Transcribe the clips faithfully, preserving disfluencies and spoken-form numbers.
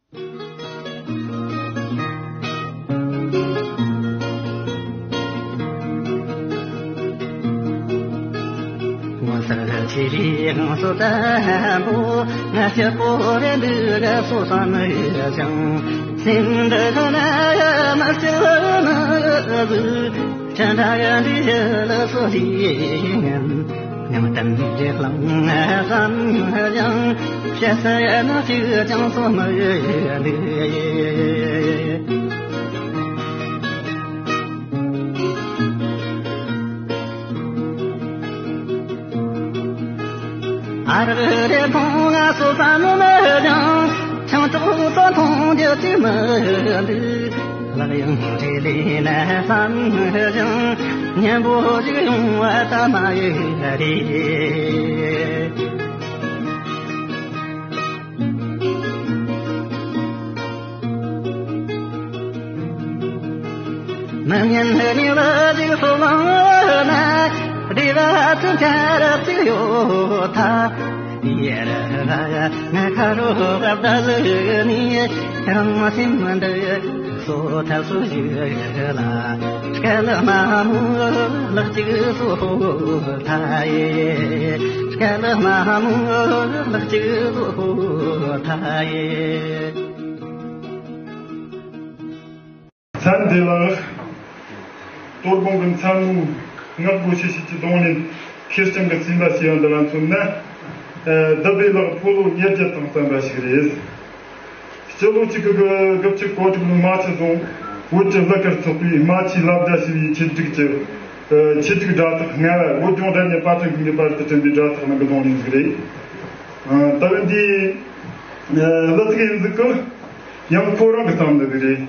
ངོ་མཚར་ཆེ་བའི་ངང་ཚུལ་དམ་པོ། ང་སྐྱིད་པོ་རེད་འདུག་ག་སོ་སོ་ནི་ཞིང་། སེམས་འདི་ན་མ་སྐྱིད་ནི་ཟིག་ཅི་འདྲ་ཡང་འདི་ལ་སོ་ལི་ངན། ཉམས་ལྡན་གྱི་གླིང་བསམ་ཡང་། བཤད་ས་ཡང་ན་ཅི་ཀྱང་སོ་མི་ཡི། ཨ་རི་རེ་ཕུང་ང་སོ་ས་ནུ་མི་ཡང་། ཆང་ཏོག་སོ་ཐོང་རྒྱུ་ཅི་མི་འདུག་ལག་ཡང་རེ་ལེ་ན་བསམ་ཡང་། སྙན་པོ་ཞིག་ཡོང་བ་ད་མ་ཡི་རེད། མི་ཉན་ནི་བ་ཞིག་སོ་མང་ན། བདེ་བ་ཚུན་ཆད་རབ་ཅིག་ཡོད་ཐལ། ཡེ་ར་ང་ཁ་རོ་བ་བདག་ནི་རང་སེམས་འདི་སོ་ཐལ་སོ་ཞིག་ལ། སྐལ་མ་མོ་ལག་ཅིག་སོ་ཐལ་ཡེ། སྐལ་མ་མོ་ལག་ཅིག་སོ་ཐལ་ཡེ། མཚན་བདེ་ལེགས། དོལ་གོང་གི་མཚན་མོའི་ངག་སྒོ་ཕྱེ་བྱེད་ཀྱི་གདོང་ལེན་ཁེར་རྐྱང་གི་སེམས་པ་ཞེས་པ་འདི་ལ་མཚོན་ན། ཨ་བདུད་བྷེ་ལགས་ཕོ་ལོ་ཉེར་བརྒྱད་དང་བསྟན་པ་ཞིག་རེད། སྤྱི་ལོ་གཅིག་དགུ་དགུ་བཅུ་གོ་དྲུག་ལོའི་རྨ་ཆུ་རྫོང་བོད་ཀྱི་གླུ་གར་ཚོགས་པའི་རྨ་ཆུའི་ལབ་བརྡ་ཞེས་པའི་ཆེད་སྒྲིག་གི་ཨ་ཆེད་སྒྲིག་སྒྲ་ཐག་ལྔ་བ། བོད་ལྗོངས་སྒྲ་སྙན་པར་སྐྲུན་ཁང་གིས་པར་དུ་བསྐྲུན་པའི་སྒྲ་ཐག་ནང་གི་གདོང་ལེན་ཞིག་རེད། ཨ་ད་རེས་འདི་ཨ་གླུ་ཚིག་ཡིན་ཟིག་གི་ཡང་ཁོ་རང་གི་བརྩམས་ནི་ཟིག་རེད།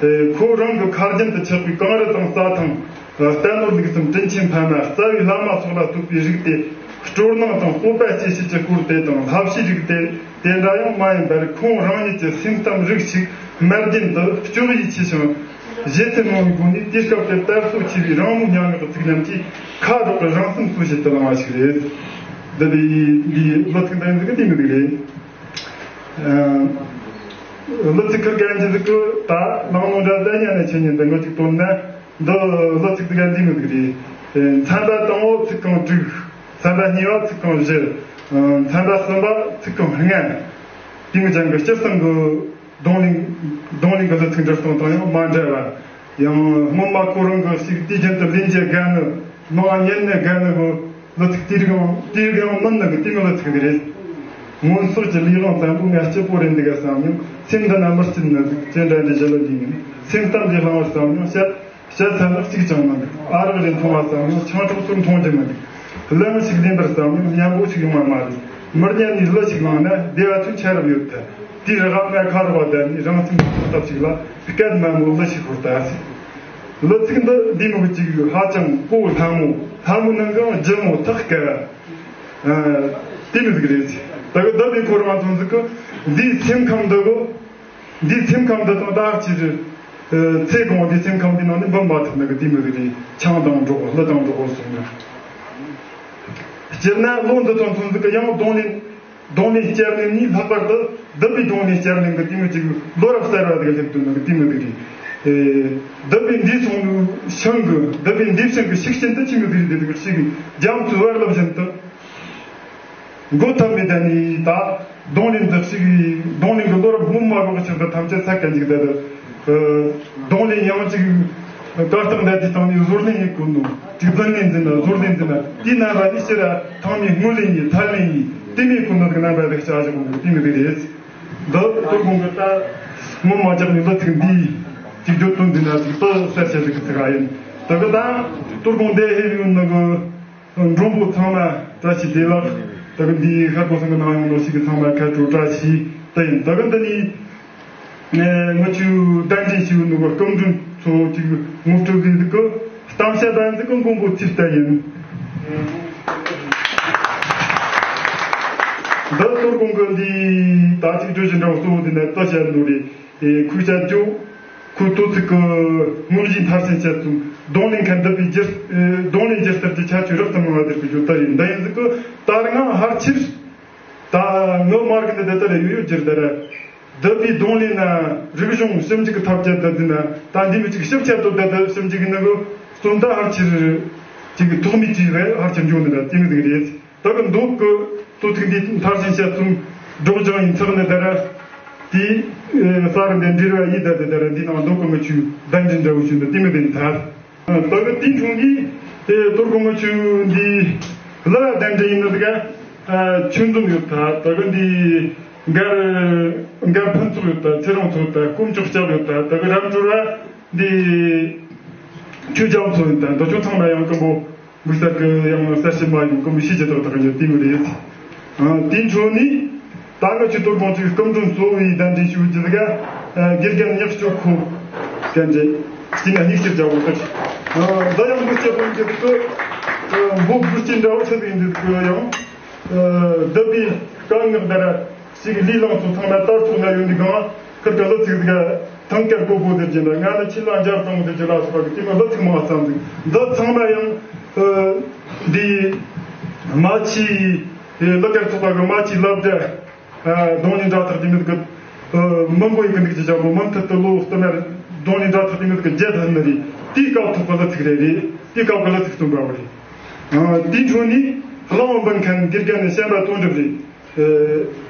དེ་ཁོ་རང་གི་ཁ་རྒྱུན་དུ་ཆགས་པའི་གངས་རི་དང་རྩྭ་ཐང་། བསྟན་ནོར་ལུག་གསུམ་དྲིན་ཆེན་ཕ་མ། རྩ་བའི་བླ་མ་སོགས་ལ་བསྟོད་པའི་རིགས་ཏེ། སྤྲོ་སྣང་དང་སྤོབས་པ་སྐྱེ་བྱེད་ཀྱི་སྐོར་དེ་དང་། བསླབ་བྱའི་རིགས་དེ་དེ་འདྲ་ཡང་མ་ཡིན་པར། ཁོང་རང་ཉིད་ཀྱི་སེམས་གཏམ་རིགས་ཤིག་མ་བདེན་དུ་སྤྱོད་ཡིད་ཆེས་ཤིང་། བཞེད་ཚུལ་མང་བའི་སྒོ་ནས་དུས་སྐབས་དེར་དར་སྲོལ་ཆེ་བའི་རང་མོས་ཉམས་ངག་གི་ཚིག་རྣམས་ཀྱིས་ཁ་དོག་གི་རང་སེམས་གསོ་བྱེད་དུ་བླངས་པ་ཞིག་རེད། འདི་འདི་འདི་གླུ་ཚིག་འདི་ཟིག་གི་དེ་མི་འདུག་རེད། ཨ་གླུ་ཚིག་ཁུར་གན་གྱི་ཟིག་གི་ད་ནང་ནོ་འདྲ་ད་ཉན་ནས་ཆེ་ཉན་དང་ངོ་གཅིག་དོན་ན། འདི་གླུ་ཚིག་དེ་ག་འདི་མི་འདུག་རེད། ཨེ་མཚན་པ་དང་པོ་ཚིག་རྐང་དྲུག་མཚན་པ་གཉིས་པ་ཚིག་རྐང་བཞི། ཨེ་མཚན་པ་གསུམ་པ་ཚིག་རྐང་ལྔ། དེ་མི་ཅན་གྱི་སྤྱིར་བཏང་གི་གདོང་ལེན་གདོང་ལེན་གྱི་གླུ་ཚིག་འབྲི་སྟངས་དང་ཡང་མ་འདྲ་བ། ཡང་སྔོན་མ་ཁོ་རང་གི་ཞིག་དུས་རྒྱུན་དུ་ལེན་རྒྱུ་དགའ་ནི་མང་ཉན་ནི་དགའ་ནི་གི་གླུ་ཚིག་དེ་རིགས་དེ་རིགས་ཡང་མིན་ནི་གི་དེ་མི་གླུ་ཚིག་དེ་རེད། སྔོན་སོགས་ཀྱི་ལས་དབང་བཙན་པོ་ང་སྐྱིད་པོ་རེད་འདུག་ག་བསམ་ཡང་། སེམས་འདི་ན་མི་སྐྱིད་ནི་ཟིག་ཅི་འདྲ་འདྲ་ཞི་ལ་འདི་ཡིན། སེམས་གཏམ་གྱི་བླང་བར་བསམ་ཡང་བཤད། བཤད་ཚད་ནི་གཅིག་ཀྱང་མི་འདུག་ཨ་རག་རེ་འཐུང་བ་བསམ་ཡང་ཆང་འཁྲོག་ཚུར་འཐུང་རྒྱུ་མི་འདུག་གླུ་ཞིག་ལེན་པར་བསམ་ཡང་སྙན་པོ་ཞིག་ཡོང་བ་མ་རེད། མི་སྙན་ནས་གླུ་ཞིག་བླངས་ན་བདེ་བ་ཚོའི་ཆ་རབ་ཡོད་ཐལ། དེའི་རག་ང་ཁ་རོག་བ་བསྡད་ནས་རང་སེམས་ཀྱི་ཐོག་ཐབས་ཤིག་ལ་སྐད་དམའ་མོ་གླུ་ཞིག་ཤོར་ཐལ། གླུ་ཚིག་འདི་འདི་མོ་གཅིག་ཡོད། ཧ་ཅང་གོ་སླ་མོ། སླ་མོ་ནང་གང་ལྗིད་མོ་ཐག་སྐད། ཨ་དེ་མི་ཟིག་རེད། ད་གི་བདུད་བྷེ་ཁོ་རང་ཚོ་ཟིག་གི་འདིའི་སེམས་ཁམས་འདི་གོ་འདིའི་སེམས་ཁམས་འདི་དང་ད་ཅི་རེད། ཚེ་གང་འདིའི་སེམས་ཁམས་འདི་ནང་ནས་འབུད་མ་ཐུབ་ནི་གི་དེ་མོ་རེད། ཆང་དང་འགྲོགས་གླུ་དང་འགྲོགས་སོང་ན། སྤྱིར་ན་ལོ་འདི་དང་མཚུངས་ཟིག་གི་ཡང་གདོང་ལེན་གདོང་ལེན་བསྐྱར་ལེན་ནི་ལྷག་པར་དུ་བདུད་བྷེའི་གདོང་ལེན་བསྐྱར་ལེན་གི་དེ་མོ་ཅིག་ལོ་རབས་གསར་བ་དེ་ག་སླེབས་དུས་ནི་གི་དེ་མོ་རེད། བདུད་བྷེ་འདི་སོང་ནི་ཤིང་གི་བདུད་བྷེ་འདི་ཤིང་གི་ཤུགས་རྐྱེན་དུ་ཆི་མོ་ཟིག་རེད། དེ་གི་ཤིག་རྒྱ་མཚོའི་བར་ལ་བཞིན་དུ། འགོ་ཐབས་མེད་དེ་ནི་ད་གདོང་ལེན་འདི་ཞིག་གདོང་ལེན་གྱི་བློ་རབ་སྔོན་མ་རོགས་ཆགས་པ་ཐམས་ཅད་ཚད་གན་ཅིག་ད་གདོང་ལེན་ཡང་ཅིག་བཀའ་རྟགས་འདྲ་དེ་སྟེང་ནས་བཟོར་ལེན་ཡིན་དགོས་ནོ། ཅིག་འཛིན་ལེན་འཛིན་ན་བཟོར་ལེན་འཛིན་ན་དེའི་རྣམ་པ་ནི་ཕྱིར་ཐང་མའི་སྔོན་ལེན་ཡིན། ཐལ་ལེན་ཡིན། དེ་མེད་ཁོ་ན་གི་རྣམ་པ་ལེགས་བྱ་བཞག་ནོ་དེ་མི་རེད། འདི་གཏོར་གོང་གི་ད་སྔོན་མ་ཅག་ནས་ལོ་ཚིགས་འདིའི་ཅིག་བརྗོད་དོན་འཛིན་ན་ཅིག་ཏུ་གསལ་བཤད་ཟིག་གི་ཚིག་ཨ་ཡིན། ད་གི་ད་གཏོར་གོང་འདི་ཧེ་ཡོད་ནི་གི་མགྲོན་པོ་ཚང་མ་བཀྲ་ཤིས་བདེ་ལེགས། ད་གི་འདིའི་ཤར་ཕོ་སང་གི་ནང་ཡོང་ནོ་ཞིག་གི་ཚང་མ་ཁ་དྲོ་བཀྲ་ཤིས་དེ་ཡིན། ད་གི་འདི་ནི་ངི་ཆོའི་གདན་འདྲེན་ཞུས་ནོ་གི་སྐུ་མགྲོན་ཚོ་ཅིག་ངོ་སྤྲོད་ཟིག་གི་གཏམ་བཤད་དང་ཟིག་གི་མགོན་པོ་ཚིག་ལྟ་ཡིན། འདི་གཏོར་གོང་གི་འདི་ད་ཅིག་བརྗོད་བཞིན་འདྲ་བོ་གཙོ་བོ་འདི་ནས་ལྟ་བཤད་ནོ་རེད། ཁོས་བཤད་རྒྱུ། ཁོའི་དོ་ཚིགས་ཀྱི་དངོས་གཞིའི་མཐར་ཕྱིན་བཤད་ཚུལ། གདོང་ལེན་མཁན་བདུད་བྷེའི་སྒྱུ་གདོང་ལེན་སྒྱུ་རྩལ་གྱི་ཁྱད་ཆོས་རགས་ཙམ་མང་བ་དེར་གི་ཡོད་ད་ཡིན། འདི་ཡིན་ཟིག་གི་ད་རེས་ང་ཕལ་ཆེར་ད་ངའི་མ་རིག་འདི་འདི་ལྟར་ཡོད་ཡོད་རྒྱུར་འདི་ར། བསྡུ་བའི་གདོང་ལེན་ན་རིག་གཞུང་ཞིབ་འཇུག་གི་ཐབས་ཅན་དུ་བསྡུ་ན། ད་འདི་མི་གཅིག་ཞིབ་ཆ་དུ་བསྡུ་བསྡུ་ཞིབ་འཇུག་གི་ནང་གི་རྩོམ་ད་ཧར་ཆེར་ཅིག་ཐོགས་མེད་ཅིག་རེད། ཧར་ཆེར་འབྱུང་ནི་རེད། དེ་མི་ཟིག་རེད། ད་གི་མདོ་གི་གཙོ་ཐིག་འདི་མཐར་ཕྱིན་དཔྱད་རྩོམ་སྒྲོག་སྦྱང་ཡིན་ཚག་ནི་ད་ར། དེའི་ས་རུ་འདི་འབྲེལ་བ་ཡིན་ད་དེ་ད་ར། འདི་ནང་མདོ་གི་ངི་ཆོས་གདན་འདྲེན་འདྲ་བོ་ཞུ་འདི་དེ་མི་དེ་ཡིན་ཐལ། ད་གི་དེའི་འཕྲོ་འདི་དེ་གཏོར་སྐོང་གི་ཆོས་འདི་ལ་གདན་འདྲེན་ཡིན་ནི་ཟིག་ག་ཆོས་འཛོམས་ཡོད་ཐལ། ད་གི་འདི་མགར་མགར་ཕུན་ཚོགས་ཡོད་ཐལ། ཚེ་རིང་ཚོགས་ཡོད་ཐལ། དཀོན་མཆོག་སྐྱབས་ཡོད་ཐལ། ད་གི་རབ་འབྱོར་བ་འདི་ཆོས་རྒྱལ་མཚོ་ཡོད་ཐལ། འདི་ཆོ་ཚང་མ་ཡང་སྐུ་འབོ་དམིགས་བསལ་གི་ཡང་གསལ་བཤད་མ་ཡོང་གི་མི་ཤེས་ཀྱི་ཐོག་ཐག་ཉེ་དེ་མི་རེད། ཨ། དེའི་འཕྲོ་ནས་ད་ང་ཆོས་གཏོར་སྐོང་ཆོས་སྐུ་མགྲོན་གཙོ་བོའི་གདན་འདྲེན་ཞུ་རྒྱུ་ཟིག་ག་དགེ་རྒན་ཉག་སྐྱོར་ཁོ་གདན་འདྲེན་སྐྱིད་ན་སྙིགས་སྐྱིད་རྒྱག་དགོས་ཐག་འདི་ཡང་མི་སྐྱེ་བོ་འདི་ཚོ་འབོ་དགུ་སྐྱིད་འདྲ་བོ་ཆེ་ཟིག་འདི་ཚོ་ཡང་བསྡུ་བའི་དཀའ་ངལ་འདི་ར་ཞིག་ལས་ལངས་སོང་། ཚང་མ་ལྟར་ཚོགས་ན་ཡོད་འདི་གང་ཁིར་གི་ལ་ཚིག་ཟིག་ག་ཐང་དཀར་པོ་པོ་ཟེར་གྱི་འདྲ། ང་ལ་ཆི་ལ་འཇར་ཙང་ཟེར་གྱི་ལ་སོགས་པ་གི་དེ་མོ་ལ་ཚིག་མང་ཙམ་ཟིག་འདི་ཚང་མ་ཡང་འདི་མ་ཆི་ལ་དཀར་ཚོགས་པ་གི་མ་ཆི་ལབ་འདྲ། གདོང་ལེན་དྲ་ཐག་དེ་མི་ཟིག་གི་མི་འགོ་ཡི་གི་འདུག་ཅི་ཅང་པོ་མུ་མཐུད་དུ་ལོ་སྟོད་མར་གདོང་ལེན་དྲ་ཐག་དེ་མི་ཟིག་གི་རྒྱལ་ཐག་ནི་རེད། དེའི་སྐབས་ཐོག་གི་ལ་ཚིག་རེད་རེད། དེའི་སྐབས་གི་ལ་ཚིག་སྟོན་པ་བ་རེད། དེའི་འཕྲོ་ནས་གླང་བོ་འབུམ་མཁན་དགེ་རྒན་ནི་བཤན་པ་དོན་གྲུབ་རེད།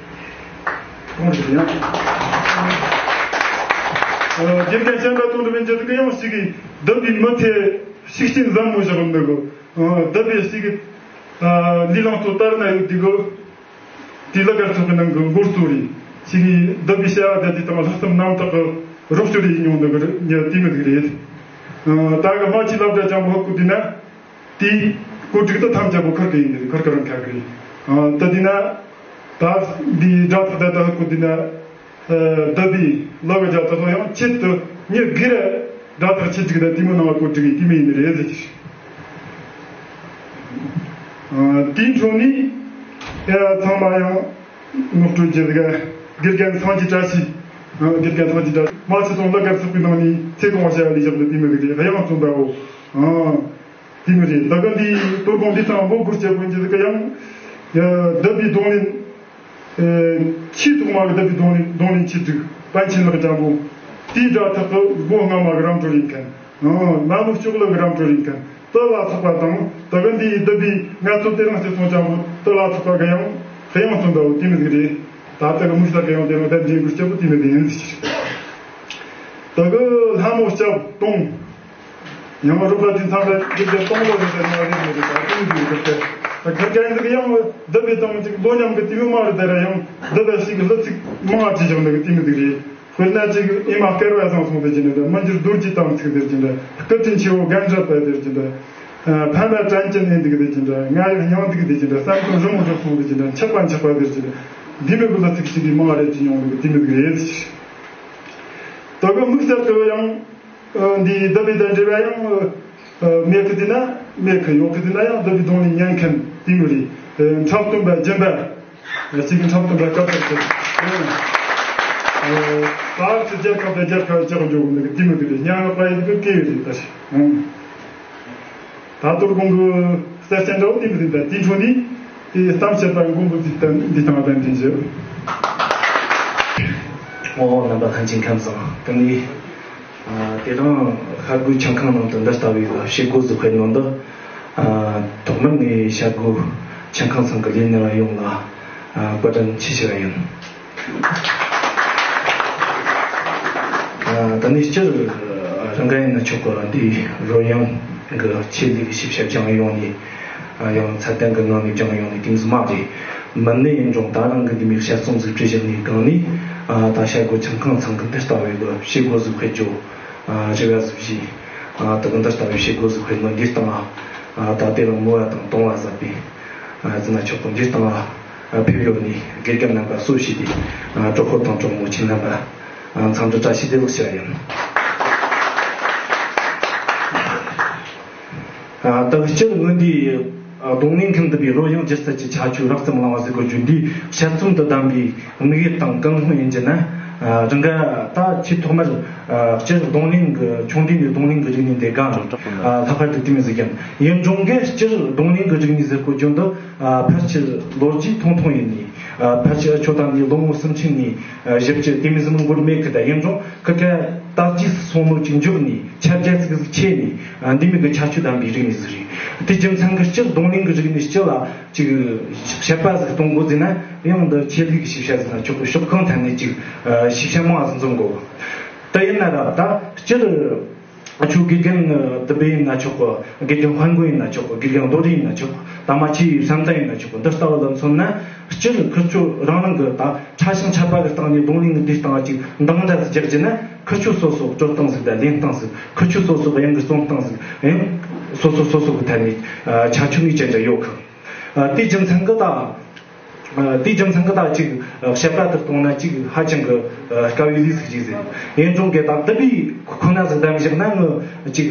ཨེ། དོན་གྲུབ་ཡང་། ཨེ། དགེ་རྒན་བཤན་པ་དོན་གྲུབ་ཡིན་གྱི་འདུག་གི་ཡང་ཞིག་གིས་བསྡུ་བའི་མི་ཚེ་ཤུགས་རྐྱེན་ཟབ་མོ་བཞག་འདུག་གི། ཨེ། བསྡུ་བའི་ཞིག་གིས། ཨེ། ལས་ལང་ཚོ་ལྟར་ན་ཡོད་འདུག་གི། དེ་ལ་དཀར་ཚོགས་ཀྱི་ནང་གི་འགོ་གཙོ་རེད། ཞིག་གིས་བསྡུ་བའི་བྱ་བ་དེ་དང་ལྷག་བསམ་རྣམ་དག་གི་རོགས་སྐྱོར་ཡིན་མྱོང་འདུག་གི་ཉེ་དེ་མི་འདུག་རེད། ཨེ། ད་གི་མ་ཆི་ལབ་འདྲ་ཅང་པོ་ཧ་གོ་དུས་ན། དེའི་བཀོད་སྒྲིག་ཏུ་ཐམས་ཅད་པོ་ཁུར་གི་ཡིན་ནི་ཁུར་གི་རང་ཁ་གི་རེད། ཨ། ད་དེ་ན་ད་འདིའི་སྒྲ་ཐག་ད་ད་ཧ་གོ་དེ་ན། ཨ། ད་དེ་ལོ་གི་རྒྱ་ཐག་ཐོག་ཡང་ཆེད་དུ་ཉེ་སྒེར་སྒྲ་ཐག་ཆེ་སྒྲིག་ད་དེ་མོ་ནང་བ་བཀོད་སྒྲིག་གི་དེ་མོ་ཡིན་ནི་རེད་ཟེར། ཨ། དེའི་འཕྲོ་ནས་ཨ་ཚང་མ་ཡང་ངོ་སྤྲོད་བྱེད་ག་དགེ་རྒན་སངས་རྒྱས་བཀྲ་ཤིས། ཨ། དགེ་རྒན་སངས་རྒྱས་བཀྲ་ཤིས་མ་ཆི་སོང་ལ་དཀར་ཚོགས་པའི་ནང་ནས་ཚེ་གང་བ་བྱ་བ་ལས་བཞག་ནི་དེ་མོ་གི་རེད། ཡང་རྩོམ་པའོ། ཨ། དེ་མི་རེད། ད་ག་འདི་གཏོར་སྐོང་འདི་དང་འབོ་དགུར་བྱས་པོ་འདི་ཟིག་ག་ཡང་། ཡ། བསྡུ་བའི་གདོང་ལེན། ཨེ། ཆེས་ཐོག་མ་གི་བསྡུ་བའི་གདོང་ལེན་གདོང་ལེན་ཆེ་དྲུག་པཎ་ཆེན་ལག་ཅང་པོ། དེའི་སྒྲ་ཐག་གི་སྒོ་སྔ་མ་གི་རབ་འབྱོར་ཡིན་མཁན། ཨང་། མ་མོ་ལྕོག་ལུ་གི་རབ་འབྱོར་ཡིན་མཁན་དེ་ལ་སོགས་པ་དང་། ད་ག་འདི་བསྡུ་བའི་ང་ཚོ་དེ་རིང་སྤྱི་ཚོགས་ཅང་པོ་དེ་ལ་སོགས་པ་གི་ཡང་ཧ་ཡང་གསུངས་པའོ། དེ་མི་ཟིག་རེད། ད་ལྟ་གི་དམིགས་བསལ་གི་ཡང་དེ་རིང་ད་འདྲེན་དགོས་སྐྱབས་པོ་དེ་མི་དེ་ཡིན་ཟིག་ད་གི་ལྷ་མོ་སྐྱབས་གཏོང་། ཡང་རོགས་པ་དེ་ཚང་མ་འདི་འདྲ་གཏོང་ལོ་རེད་ད་ཉལ་རེད་མོ་རེད་ད་དེ་འདི་རེད་ད། ཁ་ཁ་འདི་ཡང་བསྡུ་བའི་དང་ཅིག་ལོ་མཉམ་གི་དེ་མི་མ་རེད་ད་ར། ཡང་བསྡུ་བ་ཞིག་གི་ལ་ཚིག་མང་བ་ཅི་བཞག་འདུག་གི་དེ་མི་འདུག་རེད། དཔེར་ན་ཅིག་ཨེ་མ་སྐལ་བ་བཟང་སོང་ཟེར་གྱི་འདུག་མི་འགྱུར་རྡོ་རྗེ་དམ་ཚིག་ཟེར་གྱི་འདུག་སྐུ་དྲིན་ཆེ་བོ་རྒན་གྲགས་པ་ཟེར་གྱི་འདུག་ཕ་མ་དྲན་གྱི་ནས་འདུག་ཟེར་གྱི་འདུག་ང་ཡང་སྙིང་འདུག་ཟེར་གྱི་འདུག་བསམ་དོན་རི་མོ་འཇོག་སོང་ཟེར་གྱི་འདུག་འཆག་པ་འཆག་པ་ཟེར་གྱི་འདུག་འདི་མི་བུ་ལ་ཚིག་ཅིག་གི་མང་བ་རེད་ཅི་མྱོང་འདུག་དེ་མི་འདུག་རེད། ད་གི་དམིགས་བསལ་དུ་ཡང་། ཨ། འདིའི་བསྡུ་བའི་དང་འབྲེལ་བ་ཡང་། ཨ། མེད་གི་དེ་ན་མེད་གི། ཡོད་གི་དེ་ན་ཡང་བསྡུ་བའི་གདོང་ལེན་ཉན་མཁན་དེ་མི་རེད། ཨ། འཁྲབ་སྟོན་པ་སྦྱིན་པ། ཨ། གཅིག་གི་འཁྲབ་སྟོན་པ་སྐབས་དེར་བྱེད། ཨ། ད་ཚེ་རྒྱལ་ཁབ་དང་རྒྱལ་ཁབ་ལྕགས་འཇོག་གི་འདུག་དེ་མི་འདུག་རེད། སྙན་ངག་པ་ཡི་གི་སྐད་རེད་ད། ཨ། ད་གཏོར་སྐོང་གི་གསལ་བཤད་འདྲ་བོ་དེ་མི་འདུག་ད་དེའི་འཕྲོ་ནས་དེ་གཏམ་བཤད་པ་མགོན་པོ་འདི་ལྟ་འདི་དང་གདན་འདྲེན་བྱེད། ཨོ། རྣམ་པ་ལྷན་རྒྱས་ཁམས་བཟང་། དེ་ནས། ཨ། དེ་རིང་ཤར་སྒོའི་ཆང་ཁང་ནང་དུ་འདི་ལྟ་བུའི་བྱེད་སྒོ་ཟིག་སྤེལ་ནོ་འདི། ཨ། ཐོག་མར་ངས་ཤར་སྒོའི་ཆང་ཁང་ཚང་གི་ལས་སྣེ་བ་ཡོངས་ལ། ཨ། བཀའ་དྲིན་ཆེ་ཞུ་བ་ཡིན། ཨ། ད་ནས་སྤྱིར་རང་ག་ཡིན་ན་ཆོག་གི། འདིའི་རོལ་དབྱངས་གི་ཆེད་ལས་ཀྱི་ཞིབ་བཤེར་སྦྱང་ཡོང་ནས། ཨ། ཡང་ཚད་ལྡན་གྱི་ངང་ནས་སྦྱང་ཡོང་ནས་དེ་མོ་ཟིག་མ་རེད། མིན་ནི་ཡིན་རུང་ད་རང་གི་འདི་མོའི་དཔྱད་རྩོམ་ཟིག་བྲིས་བཞག་ནས་གང་ནས། ཨ། ད་ཤར་སྒོ་ཆང་ཁང་ཚང་གི་འདི་ལྟ་བུའི་གི་བྱེད་སྒོ་ཟིག་སྤེལ་རྒྱུ། ཨ། རེ་བ་ཟིག་བྱས། ཨ། ད་གི་འདི་ལྟ་བུའི་བྱེད་སྒོ་ཟིག་སྤེལ་ནོ་འདིའི་སྟེང་ལ། ཨ། ད་དེ་རིང་མོ་བ་དང་དུང་བ་ཟབ་པའི། ཨ། ཟིན་ན་ཆོག་གི། འདིའི་སྟེང་ལ། ཨ། ཕེབས་ཡོད་ནི་དགེ་རྒན་རྣམ་པ་གཙོ་བྱས་ཏེ། ཨ། གྲོགས་པོ་དང་གྲོགས་མོ་ཁྱེད་རྣམ་པ། ཨ། འཚམས་འདྲི་བཀྲ་ཤིས་བདེ་ལེགས་ཞུ་བ་ཡིན། ཨ། ད་སྤྱིར་ངོས་འདི། ཨ། རྡུང་ལེན་མཁན་འདི་པའི་རོལ་དབྱངས་སྒྱུ་རྩལ་གྱི་ཁྱད་ཆོས་རབ་ཙམ་བླངས་པ་ཟེར་དགོས་རྒྱུ་འདིའི་དཔྱད་རྩོམ་དུ་བདམས་པའི་དམིགས་ཡུལ་དང་ཀུན་སློང་ཡིན་གྱི་ན། ཨ། རང་ག་ད་ཆེས་ཐོག་མར། ཨ། སྤྱིར་རྡུང་ལེན་གྱི་ཆུང་དུས་ནས་རྡུང་ལེན་གྱི་རིག་གནས་འདི་དགའ་འདུག་ཨ། ལྷག་པར་དུ་དེ་མོ་ཟིག་ཡིན། ཡིན་རུང་གི་སྤྱིར་རྡུང་ལེན་གྱི་རིག་གནས་ཟེར་དགོས་རྒྱུ་འདི། ཨ། ཕལ་ཆེར་ལོ་རྒྱུས་ཐུང་ཐུང་ཡིན་ནི། ཕལ་ཆེར་ཆོས་དང་འདི་ལོ་ངོ་སུམ་ཅུ་ནས་བཞི་བཅུ་དེ་མི་ཟིན་འགོར་མེད་ཀི་ད་ཡིན་རུང་ཁི་ཁ་དར་རྒྱས་སུ་སོང་ནོ་ཅིག་འཇོག་ནས་ཁྱབ་རྒྱ་ཙིག་ཟིག་ཆེ་ནས་འདི་མི་གི་ཁྱད་ཆོས་ལྡན་པའི་རིག་གནས་ཟིག་རེད། དེ་རྒྱུ་མཚན་གི་སྤྱིར་རྡུང་ལེན་གི་རིག་གནས་སྤྱི་ལ་ཅིག་དཔྱད་པ་ཟིག་གཏོང་དགོས་ཟེར་ན་ཡང་འདི་ཆེད་ལས་གི་ཤེས་བྱ་ཟིག་ན་ཆོག་གི་ཕྱོགས་གང་ཐད་ནས་ཅིག་ཤེས་བྱ་མང་ཟིག་འཛོམས་དགོས། དེ་ཡིན་ན་ར་ད་སྤྱིར། ཆོས་དགེ་རྒན་བདུད་བྷེ་ཡིན་ན་ཆོག་གི། དགེ་རྒན་དཔལ་མགོན་ཡིན་ན་ཆོག་གི། དགེ་རྒན་རྡོ་རྗེ་ཡིན་ན་ཆོག་གི། ད་མ་ཆེ་བའི་བསམ་གཏན་ཡིན་ན་ཆོག་གི། འདི་ལྟ་བུ་ལ་མཚོན་ན་སྤྱིར་ཁུར་ཆོ་རང་རང་གི་ད་ཕྲ་ཞིང་ཕྲ་བ་གི་སྟེང་ནས་རྡུང་ལེན་གི་དེའི་སྟེང་ཅིག་འདང་འདྲ་ཟིག་རྒྱག་རྒྱུ་ན་ཁུར་ཆོ་སོ་སོ་སྤྲོད་སྟངས་ཟིག་དང་ལེན་སྟངས་ཟིག་ཁུར་ཆོ་སོ་སོ་གི་དབྱངས་གི་སྟོན་སྟངས་ཟིག་ཡང་སོ་སོ་སོ་སོ་གི་ཐད་ནས་ཁྱད་ཆོས་ངེས་ཅན་འདྲ་ཡོད་གི། དེའི་རྒྱུ་མཚན་གི་ད། དེའི་རྒྱུ་མཚན་གི་ད་ཅིག་བཤད་པ་ལྟར་གཏོང་ན་ཅིག་ཧ་ཅང་གི་དཀའ་བའི་ལས་ཟིག་རེད་ཟེར། ཡིན་རུང་གི་ད་བདུད་བྷེ་ཁོ་ན་ཟིག་བདམས་བཞག་ན་ངི་ཅིག་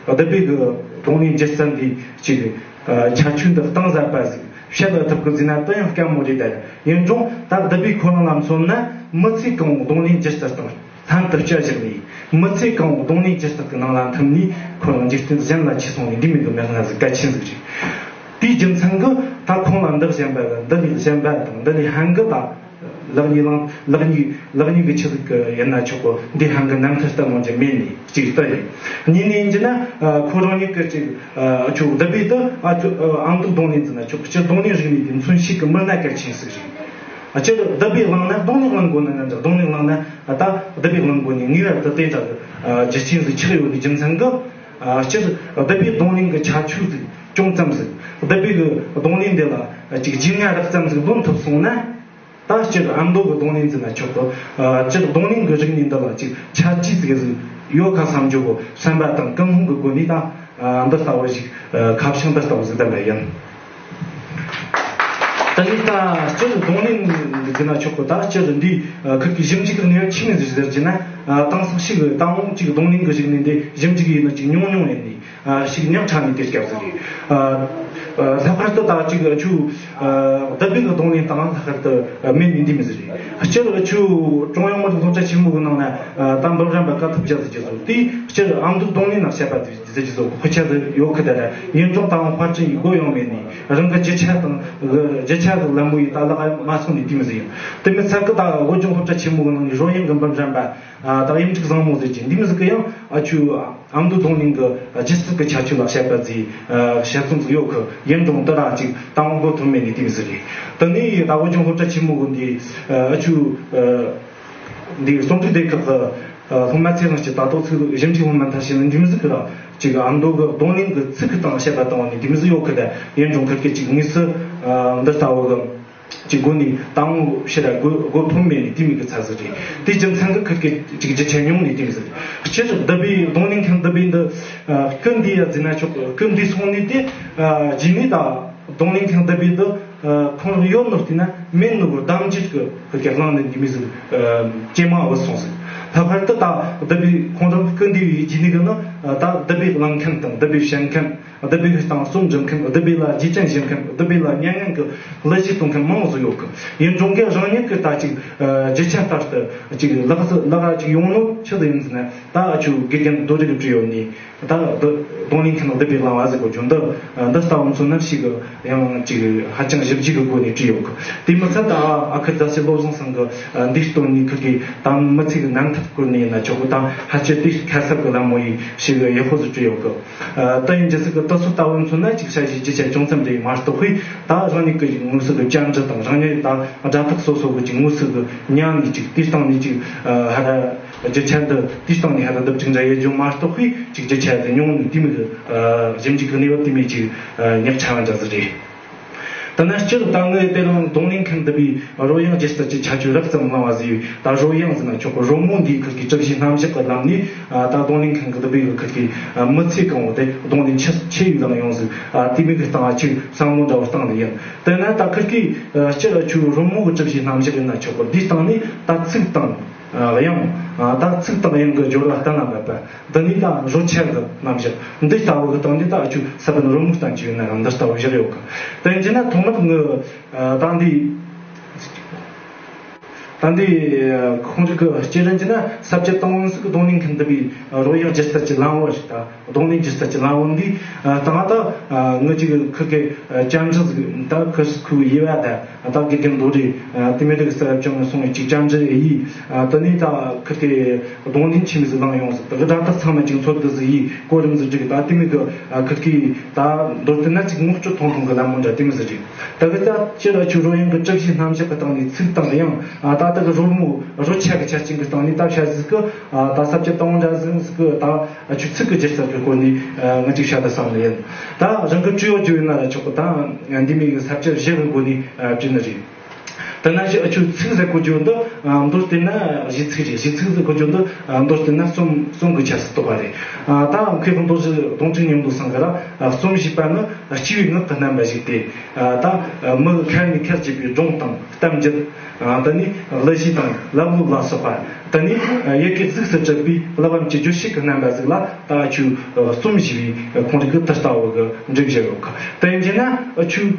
བདུད་བྷེ་གི་རྡུང་ལེན་སྒྱུ་རྩལ་འདི་ཅིག་ཁྱད་ཆོས་འདི་གཏིང་ཟབ་པ་ཟིག་བཤད་ལ་ཐུབ་གི་ཟེར་ན་དེ་ཡང་དཀའ་མོ་རེད། ད་ཡིན་རུང་ད་བདུད་བྷེ་ཁོ་རང་ལ་མཚོན་ན་མི་ཚེ་གང་བོ་རྡུང་ལེན་སྒྱུ་རྩལ་དང་ལྷན་དུ་བཅར་བཞག་ནས་མི་ཚེ་གང་བོ་རྡུང་ལེན་སྒྱུ་རྩལ་གི་ནང་ལ་འཐིམ་ནས་ཁོ་རང་འཇིག་རྟེན་གཞན་ལ་ཆས་སོང་ནས་འདི་མི་འདུག་མེད་ན་ཟིག་གལ་ཆེན་ཟིག་རེད། དེའི་རྒྱུ་མཚན་གྱིས་ད་ཁོང་ལ་འདི་གཞན་པ་འདི་ལས་གཞན་པ་དང་འདི་ལས་ཧན་གི་ད་ལག་གཉིས་ལང་ལག་གཉིས་ལག་གཉིས་ཀྱི་ཆི་ཟིག་གི་ཡིན་ན་ཆོག་གོ། འདི་ཧན་གི་རྣམ་ཐར་ལྟ་མོ་འདྲ་མེད་ནི་གཅིག་ལྟ་ཡིན། གཉིས་ནས་ཡིན་གྱི་ན་ཁོ་རང་ཉིད་ཀྱི་གཅིག་ཨ་ཆོག་བདུད་བྷེ་དུ་ཨ་ཆོག་ཨ་མདོ་རྡུང་ལེན་ཟིན་ན་ཆོག་སྤྱིར་རྡུང་ལེན་རིག་གནས་དེ་མཚོན་བྱེད་ཀྱི་མི་སྣ་གལ་ཆེན་ཟིག་རེད། སྤྱིར་བདུད་བྷེ་བླངས་ན་རྡུང་ལེན་བླང་དགོས་ན་ན་འདྲ་རྡུང་ལེན་བླངས་ན་ད་བདུད་བྷེ་བླང་དགོས་ནི་ངེས་པར་དུ་དེ་འདྲ་གི་རྒྱུ་རྐྱེན་ཟིག་ཆགས་ཡོད་ནི་རྒྱུ་མཚན་གྱིས། ཨ་སྤྱིར་བདུད་བྷེའི་རྡུང་ལེན་གྱི་ཁྱད་ཆོས་ཟིག་ཅུང་ཙམ་ཟིག་བདུད་བྷེ་གི་རྡུང་ལེན་འདི་ལ་ཅིག་རྒྱུས་མངའ་རགས་ཙམ་ཟིག་ལོན་ཐུབ་སོང་ན། ད་སྤྱིར་ཨ་མདོ་གི་རྡུང་ལེན་ཟེར་ན་ཆོག་གི། ཨ་སྤྱིར་རྡུང་ལེན་གྱི་རིག་གནས་འདི་ལ་ཅིག་ཁྱད་ཆོས་ཟིག་ཟིག་ཡོད་ཁ་བསམ་རྒྱུ་བོ་བསམ་པ་དང་ཀུན་སློང་གི་སྒོ་ནས་ད་ཨ་འདི་ལྟ་བུ་ཞིག་ཨ་ཁ་བྱང་འདི་ལྟ་བུ་ཟིག་བདམས་པ་ཡིན། ད་ནི་ད་སྤྱིར་རྡུང་ལེན་ཟེར་ན་ཆོག་གི། ད་སྤྱིར་འདི་ཁུལ་གྱི་ཞིབ་འཇུག་གི་གནས་བབ་ཆི་མོ་ཟིག་ཟེར་གྱི་ན། ཨ་དེང་སང་ཞིག་ད་འོང་ཅིག་རྡུང་ལེན་གྱི་རིག་གནས་འདི་ཞིབ་འཇུག་ཡིན་ན་ཅིག་ཉུང་ཉུང་ཡིན་ནི། ཨ་ཞིག་ཉག་ཕྲ་ནི་དེ་སྐབས་ཟིག་རེད། ཨ་ཨ་ལྷག་པར་དུ་ད་ཅིག་ཆུ་ཨ་བདུད་བྷེ་གི་རྡུང་ལེན་སྟངས་ལྷག་པར་དུ་ཨ་མེད་ནི་འདི་མོ་ཟིག་རེད། སྤྱིར་ཆུ་ཀྲུང་དབྱང་མི་རིགས་སློབ་གྲྭ་ཆེན་མོ་གི་ནང་ན་ཨ་ད་འབུམ་རམས་པ་དཀའ་ཐུབ་རྒྱལ་ཟེར་གྱི་ཟིག་དེ་སྤྱིར་ཨ་མདོ་རྡུང་ལེན་ནང་བཤད་པ་དེ། ཟེར་གྱི་བཟོ་དཔེ་ཆ་ཟིག་ཡོད་ཁི་ད་ར། ཡིན་རུང་ད་དཔར་སྐྲུན་ཡེད་སྒོ་ཡང་མེད་ནི། རང་གི་རྒྱུ་ཆ་དང་རྒྱུ་ཆ་གི་ལད་མོ་ཡེད་ད་ལག་མ་སོང་ནི་དེ་མོ་ཟིག་ཡིན། དེ་མིན་ཚད་ཀི་ད་བོད་ལྗོངས་སློབ་གྲྭ་ཆེན་མོ་གི་ནང་ནས་རོལ་དབྱངས་གི་འབུམ་རམས་པ་ད་གཡུ་འབྲུག་བཟང་མོ་ཟེར་གྱི་འདི་མོ་ཟིག་གི་ཡང་ཨ་ཆུ་ཨ་མདོ་རྡུང་ལེན་གི་སྒྱུ་རྩལ་གི་ཁྱད་ཆོས་ལ་བཤད་པ་ཟིག་དཔྱད་རྩོམ་ཟིག་ཡོད་ཁི། ཡིན་རུང་དེ་ར་ཅིག་ད་འོང་སྒོ་ཐོན་མེད་ནི་དེ་མོ་ཟིག་རེད། དེ་ནས་ད་བོད་ལྗོངས་སློབ་གྲྭ་ཆེན་མོ་གི་འདི་ཨ་ཆུ། འདིའི་རྩོམ་སྒྲིག་སྡེ་ཁག་གི་སློབ་མ་ཚེ་རིང་སྐྱིད་ད་དུང་ཚིག་ཞིབ་འཇུག་སློབ་མ་མཐར་ཕྱིན་ནི་འདི་མོ་ཟིག་གི་ར་ཅིག་ཨ་མདོ་གི་རྡུང་ལེན་གི་ཚིག་གི་སྟེང་བཤད་པ་བཏང་བ་ནི་འདི་མོ་ཟིག་ཡོད་གི། ད་ཡིན་རུང་ཁུལ་གི་ཅིག་དངོས་སུ་འདི་ལྟ་བུ་གི་ཅིག་སྒོ་ནས་ད་འོང་ཕྱིར་ར་སྒོ་སྒོ་ཐོན་མེད་ནི་དེ་མོ་གི་ཚད་ཟིག་རེད། དེའི་རྒྱུ་མཚན་གི་ཁུལ་གི་ཅིག་རྒྱུ་ཆ་ཉུང་ནི་དེ་མོ་ཟིག་རེད། སྤྱིར་བདུད་བྷེའི་རྡུང་ལེན་མཁན་བདུད་བྷེ་འདི་སྐུ་འདས་ཡ་ཟེར་ན་ཆོག་གི། སྐུ་འདས་སོང་ནི་དེ་རྗེས་ནས་ད། རྡུང་ལེན་མཁན་བདུད་བྷེ་འདི་ཁོང་རང་ཡོད་ནོ་བལྟས་ན་མེད་ནོ་གི་གདམ་རྒྱུད་ཀྱི་ཁུལ་གྱི་གླེང་ནས་འདི་མོ་ཟིག་ཇེ་མང་བུད་སོང་ཟིག་ལྷག་པར་དུ་ད་བདུད་བྷེ་ཁོང་རང་སྐུ་འདས་པའི་རྗེས་ནས་གི་ནི་ད་བདུད་བྷེ་གླེང་མཁན་དང་བདུད་བྷེ་བཤད་མཁན། བདུད་བྷེ་གི་སྟེང་རྩོམ་འབྲི་མཁན། བདུད་བྷེ་ལ་རྗེས་དྲན་ཞུ་མཁན། བདུད་བྷེ་ལ་མྱ་ངན་གི་གླུ་གཞས་གཏོང་མཁན་མང་བོ་ཟིག་ཡོད་གི། ཡིན་རུང་གི་རང་ཉིད་ཀྱི་ད་ཅིག་རྒྱུ་ཆ་ལྟར་དུ་ཅིག་ལག་ལག་ཅིག་ཡོང་ནོ་ཆི་ཟིག་ཡིན་ཟེར་ན། ད་ཨ་ཆུ་དགེ་རྒན་རྡོ་རྗེ་གིས་བྲིས་ཡོད་ནི། ད་རྡུང་ལེན་མཁན་བདུད་བྷེ་གླེང་བ་ཟེར་གོ་རྒྱུ་འདི་འདི་ལྟ་བུ་མཚོན་ན་ཞིག་ཡང་ཅིག་ཧ་ཅང་ཞིབ་འཇུག་གི་སྒོ་ནས་བྲིས་ཡོད་གི། དེ་མི་ཚད་ད་ཨ་ཁུ་རྫ་སེ་བློ་བཟང་ཚང་གི་འདིའི་སྟེང་ནས་ཁུལ་གྱི་ད་མི་ཚེ་གི་རྣམ་ཐར་བཀོད་ནས་ཡིན་ན་ཆོག་གི། ད་ཧ་ཅང་དེ་ཁ་གསབ་གི་ལད་མོ་ཡིན་ཞིག་ཡག་པོ་ཟིག་བྲིས་ཡོད་གི། ད་ཡིན་རྒྱུ་ཟིག་གི་དེ་ཚོ་ལྟ་བུ་མཚོན་ན་ཅིག་ཞ་ཞིག་རྒྱུ་ཆ་ཅུང་ཙམ་རེ་མ་གཏོགས་པས། ད་རང་ཉིད་ཀྱི་དངོས་སུ་གི་བཅར་འདྲི་དང་རང་ཉིད་ད་སྒྲ་ཐག་སོ་སོ་གི་ཅིག་དངོས་སུ་གི་ཉན་ནས་ཅིག་དེའི་སྟེང་ནས་ཅིག་ཧ་ར། རྒྱུ་ཆ་འདི་དེའི་སྟེང་ནས་ཧ་ལམ་བསྡུ་སྒྲིག་འདྲ་ཡེད་རྒྱུ་མ་གཏོགས་པའི་ཅིག་རྒྱུ་ཆ་དེ་ཉུང་ནས་དེ་མོ་གི་ཞིབ་འཇུག་གི་གནས་བབ་དེ་མོ་ཅིག་ཉག་ཕྲ་བ་འདྲ་ཟིག་རེད། ད་ནི་སྤྱིར་ད་ངས་དེ་རིང་རྡུང་ལེན་མཁན་བདུད་བྷེའི་རོལ་དབྱངས་སྒྱུ་རྩལ་གྱི་ཁྱད་ཆོས་རགས་ཙམ་གླེང་བ་ཟིག་ཡོད། ད་རོལ་དབྱངས་ཟེར་ན་ཆོག་གི། རོལ་མོ་འདིའི་ཁུལ་གྱི་གྲུ་བཞི་རྣམ་གཞག་གི་ལམ་ནས་ད་རྡུང་ལེན་མཁན་གྱི་བདུད་བྷེ་གི་ཁུལ་གྱི་མི་ཚེ་གང་བོ་དེ་རྡུང་ལེན་ཆི་ཆི་ཡིས་བླངས་ཡོང་ཟིག་དེ་མོ་གི་སྟེང་ཅིག་བསམ་བློ་འདྲ་བོ་བཏང་ནས་ཡིན། དེ་ན་ད་ཁུལ་གྱི་སྤྱིར་ཆུ་རོལ་མོ་གི་གྲུ་བཞི་རྣམ་གཞག་ཡིན་ན་ཆོག་གི། འདིའི་སྟེང་ནས་ད་ཚིག་དང་། དབྱངས། ད་ཚིག་དང་དབྱངས་ཀྱི་སྦྱོར་བ་གཏན་ལ་འབེབས་པ། འདི་ནི་ད་རོལ་ཆ་གི་རྣམ་གཞག་འདི་ལྟ་བུ་གི་སྟེང་ནས་ད་ཨ་ཆུ་ས་བོན་རོལ་མོ་བསྟན་གྱི་ཡོད་ན་རང་འདི་ལྟ་བུ་བཞག་ཡོད་གི། དེ་ཡིན་ན་ཐོག་མར་ངི་ད་འདི་ ད་འདི་ཁོང་ཅིག་གི་སྐྱེ་རན་གྱི་ན་ས་བཅད་དང་པོ་ཟིག་གི་རྡུང་ལེན་མཁན་འདི་པའི་རོལ་དབྱངས་སྒྱུ་རྩལ་གྱི་ལམ་བུ་ཞིག་ད། རྡུང་ལེན་སྒྱུ་རྩལ་གྱི་ལམ་བུ་འདི་ད་ང་ད་ངི་ཅིག་ཁུར་གི་བཅར་འདྲི་ཟིག་ད་ཁུར་ཁུར་ཡི་བ་ད་ད་དགེ་རྒན་རྡོ་རྗེ་དེ་མི་རིགས་ས་བབ་ཅང་སོང་ངི་ཅིག་བཅར་འདྲི་ཡི། ད་ནི་ད་ཁུར་གི་རྡུང་ལེན་ཆི་མི་ཟིག་བླངས་ཡོང་ཟིག་ད་གི་དྲ་ཐག་ཚང་མ་ཅིག་འཚོལ་དུ་ཟིག་ཡི་གོ་རིམ་ཟིག་བསྒྲིགས། ད་དེ་མི་གི་ཁུར་གི་ད་མདོར་བསྟན་ན་ཅིག་ངོ་སྤྲོད་ཐུང་ཐུང་གི་ལམ་མོ་འདྲ་དེ་མི་ཟིག་རེད། ད་གི་ད་སྤྱིར་ཨ་ཆུ་རོལ་དབྱངས་གི་གྲུ་བཞི་རྣམ་གཞག་གི་སྟེང་ནས་ཚིག་དང་དབྱངས་ད་ལྟ་གི་རོལ་མོ་རོལ་ཆ་གི་ཆ་རྐྱེན་གི་སྟེང་ནས་ད་བྱ་ཟིག་གི་ད་ས་བཅད་དང་པོ་འདྲ་ཟིག་གི་ད་ཨ་ཆུ་ཚིག་གི་སྒྱུ་རྩལ་གི་སྐོར་ནས་ང་ཅིག་བཤད་ད་བསམ་ནི་ཡིན། ད་རང་གི་སྤྲེའུ་རྒྱུ་ཡིན་ན་ར་ཆོག་གི་ད་འདི་མིན་གི་ས་བཅད་བཞི་གི་སྒོ་ནས་བྲིས་ནི་རེད། ད་ན་ཨ་ཆུ་ཚིག་ཟེར་གོ་རྒྱུ་འདི་མདོར་བསྟན་ན་གཞི་ཚིག་རེད། གཞི་ཚིག་ཟེར་གོ་རྒྱུ་འདི་མདོར་བསྟན་ན་གསུམ་གསུམ་གི་ཆ་སུ་གཏོགས་པ་རེད། ད་མཁས་དབང་རྡོ་རྗེ་དོན་གྲུབ་མཉམ་དུ་སང་གི་ར་གསུམ་ཞེས་པ་ནི་སྤྱི་བོའི་ངག་གི་རྣམ་པ་ཞིག་སྟེ། ད་མི་ཁ་ནས་ཁ་གྱེས་པའི་སྒྲུང་དང་གཏམ་རྒྱུད། ད་ནི་གླུ་གཞས་དང་ལབ་གླུ་ལ་སོགས་པ། ད་ནི་ཡི་གེ་གཟུགས་སུ་གྲུབ་པའི་གླུ་བམ་གྱི་བརྗོད་བྱེད་ཀྱི་རྣམ་པ་ཟིག་ལ་ད་ཨ་ཆུ་གསུམ་ཞེས་པའི་ཁོང་རིགས་ཀྱི་དུ་ལྟ་བུ་གི་འགྲེལ་བཤད་ཡོད་གི། ད་ཡིན་གྱི་ན་ཨ་ཆུ་